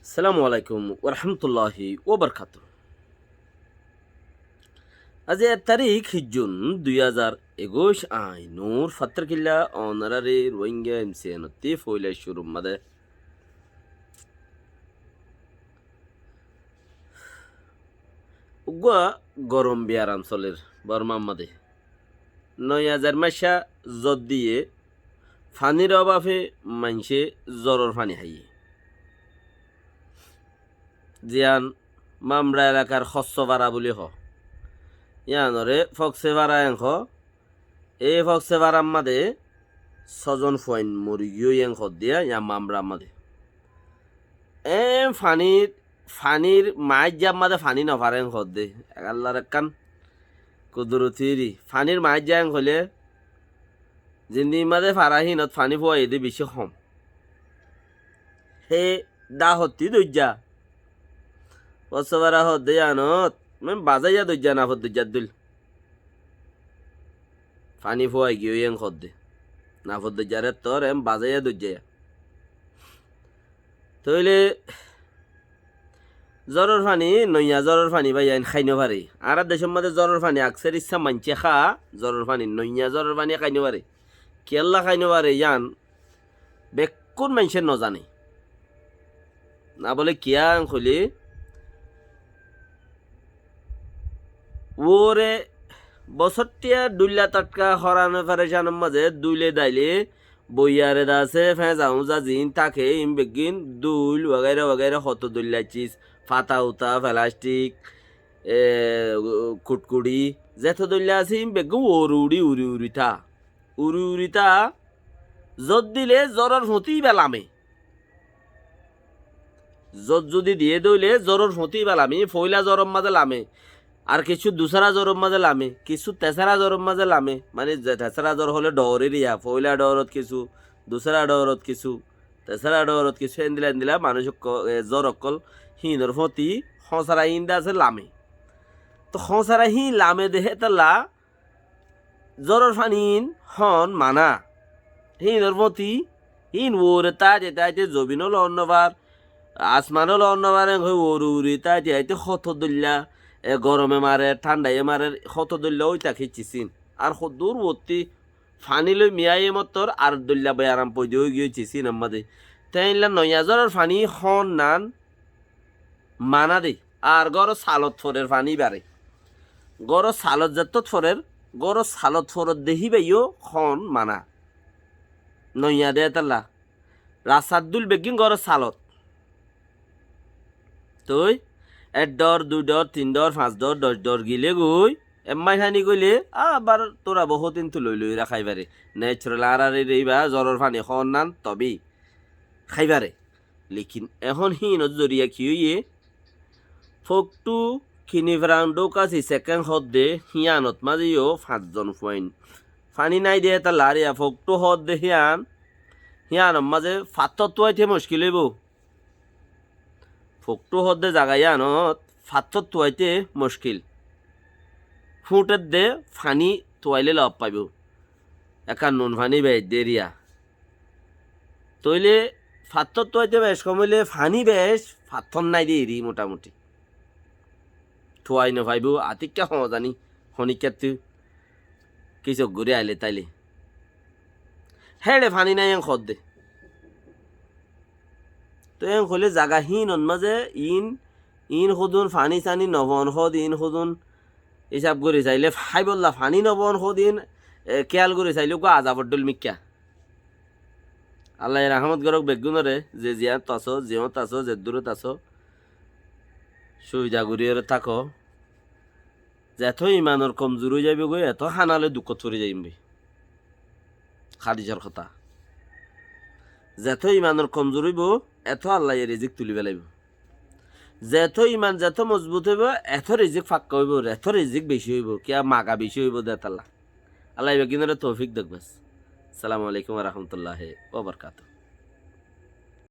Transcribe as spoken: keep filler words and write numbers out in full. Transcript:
Assalamu alaikum warahmatulláhi wabarakátuhu. Aijja ek tarík, híjjun dui házar ekuic, añí Nur Fattarkilla, onorari Rohingya M C N ottú foila cúrur mazé. Uggúa gorom biyaram solér Bormar mazé. Noiya zair maicca zor diyé, fanir obafe maincé zoror fani háiye. Ziyán Mamra elakar Hossofara buli hoó. Yíanoré Foksefara en hoó. E Foksefarar mazé sózon fuain morigiyói en hoó de, yían Mamrar mazé. E fanir, fanir maáijjar mazé fani nofaré en hoó de. Allar ekkán kuduroti ri. Fanir maáijja en hoilé, zindir mazé fara hínot fani fuaiyé de bicí hom. Hé dahótti doijja. Fossefara hoó de yíanot, men bazáiya doijja, nafot doijjar dóil. Fani fuaigiyói en hoó de. Nafot doijjar ettór en bazáiya doijja. Tóile zoror fani, noiya zoror fani bái, yían hái nofaré. Añárar decór mazé zoror fani akser issá maincé há, zoror fani, noiya zoror fani hái nofaré. Kiyólla hái nofaré yían bekkún maincé nozané. Na bóle kiyá hoilé, uore bosóttiya dhuilla tatka horan operecanor mazé dhuile daile boiyare dase, feñza-uñza ziín táke, iín beggín dhuil wagaira wagaira hoto dhoilla cis, fata-uta, felastik, e, kutkuçi, zeto dhoilla asé, iín beggín uore uçí uri uri tá. Uri uri tá, zor dile zoror fóti íba lame. Zor zodi diyé de óile zoror fóti íba lame, foila zoror mazé lame. Ar kissú dusára zoror mazé lame, kissú tesára zoror mazé lame. Mani ze tesára zor hoilé dhoor eriya, foila dhoorot kissú, dusára dhoorot kissú, tesára dhoorot kissú, endilla endilla manúic ókko-, e, zor ókkol híinor fóti hóñsara híin de asé lame. Toh hóñsara híin lame de hétolla zoror fani híin hon mana. Híinor fóti, híin uore táite táite zobino loi nofar, asmano loi nofar, en hoi uore uore táite táite hoto dhoilla, e, gorome marer, thandaye marer, hoto dhoilla ói táke cis híin. Ar hoddúr uottí fani loi miyaiye mottor ar dhoilla biyaram foida óigiyoi cis híinor mazé. Te eilla noiya zoror fani hon nan mana de. Ar góror salot forer fani íbaré. Góror salot zettót forer, góror salot forer de híbaiyó hon mana. Noiya de hétolla. Rastar dhúil beggín góror salot. Toi ek dhor, dui dhor, tin dhor, fañs dhor, doc dhor gile goi, emmái fani goile, abar tura bohút intu loi loi ra hái fare. Necural añárar ere íba zoror fani hon nan tobi hái fare. Lekin ehón híinor zoriya ki óiye? Foktú kini fran dhouka sisekén hoódde híanot mazé yó fañszon fuain. Faní nái de hétolla ar yá foktú hoódde hían, híanot mazé fattór tuaité muckil óibo. Foktú hoódde zaga yíanot fattór tuaité muckil. Fúñçedde faní tuailé lof faibó. Ekkán nun faní beéc dé eriya. Tóile fattór tuaité bec kom óile faní bec, fattór nái de eri motamuti. Tuai nofaibó, atikká hoózani, honikkáttú kisók gorí aile táile. Héçe faní nái en hoódde. Toi en hoilé zaga híinot mazé iín, iín hodún faní saní nofon hoóde iín hodún hísab gorí sailé faibolla faní nofon hoóde iín, e, kéyal gorí sailé uggúa azabor dhóil mikká. Allaye rahámot gorók beggúnoré, ze ziyánot asó, ziyóñt asó, zeddúrot asó, cúbida goríyoré táko. Zetó imanor komzur ói zaibói, etó hána loi dukkót fori zaiyum bái. Hádisor hotá. Zetó imanor komzur óibo, etó Allaye rizik tuli félaibo. Zetó iman zetó mozbut óibo, etó rizik fakka óibo, etó rizik beci óibo, kiyá maga beci óibo de hétolla. Allaye beggúnoré toufik douk bes. Assalamu alaikum wa rahmatullahi wa barakatuhu.